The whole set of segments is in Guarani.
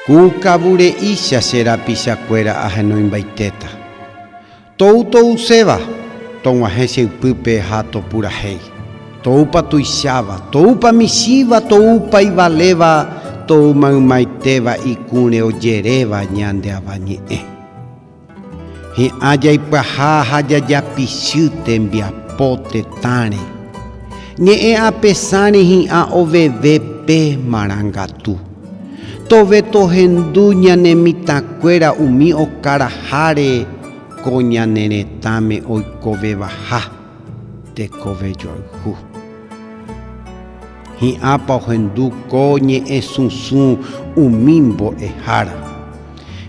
Ku kavure'ícha che rapichakuéra ahenoimbaitéta. Tou touséva, tog̃uahẽ che ypýpe ha topurahéi. Toúpa tuicháva, toúpa michĩva, toúpa ivaléva, tou maymaitéva ikũre ojeréva ñande avañe'ẽ. Hi'ã jaipyaha ha jajapichy tembiapo tetãre. Ñe'ẽ apesãre hi'ã oveve pe marangatu. Tove tohendu ñane mitãkuéra umi okaraháre ko ñane retãme oikovevaha tekove joayhu. Hi'ãpa ohendu ko ñe'ẽ susũ umi mbo'ehára.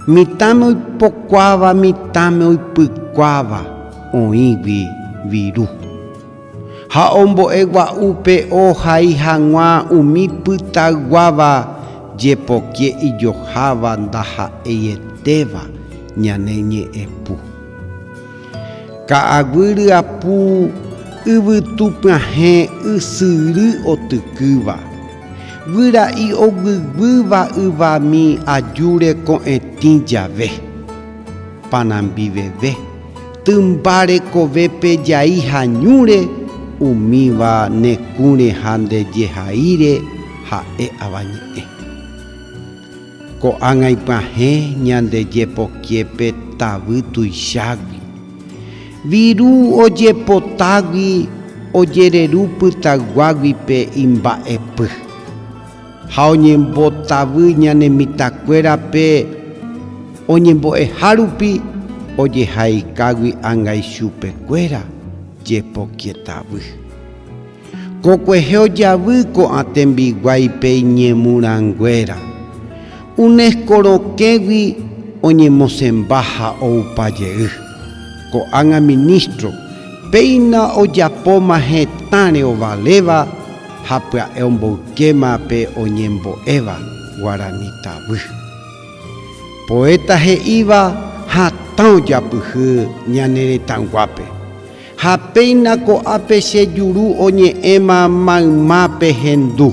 Mitãme oipokuáva, mitãme oipykuáva oĩgui viru. Ha ombo'e gua'u pe ohai hag̃ua umi pytayguáva jepokie ijoháva ndaha'eietéva ñane ñe'ẽpu. Ka'aguy ryapu yvytu pyahẽ ysyry otykýva, guyra'i oguyguýva yvami ajúre ko'ẽtĩ jave, panambi veve. Tymba rekovépe jai ha ñúre, umíva ne kũre ha nde jehaíre ha'e avañe'ẽ. Ko'ág̃a ipyahẽ ñande jepokiépe tavy tuichágui. Viru ojepotágui ojereru pytayguágui pe imba'epy. Ha oñembotavy ñane mitãkuérape oñembo'eha rupi ojehaikágui anga ichupekuéra jepokietavy. Kokuehe ojavy ko'ã tembiguáipe iñemurãnguéra. UNESCO rokẽgui oñemosẽmba ha oupa jey. Ko'ág̃a ministro, péina ojapóma hetãre ovaléva ha pya'e omboykéma pe oñembo'éva guarani tavy. Poeta he'íva hatã ojapyhy ñane retãguápe. Ha péina ko'ápe che juru oñe'ẽma mayma pehendu.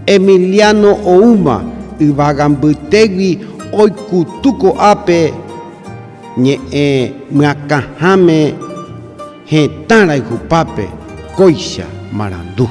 Emiliano oúma yvága mbytégui oikutu ko'ápe ñe'ẽ myakãháme hetã rayhupápe kóicha marandu.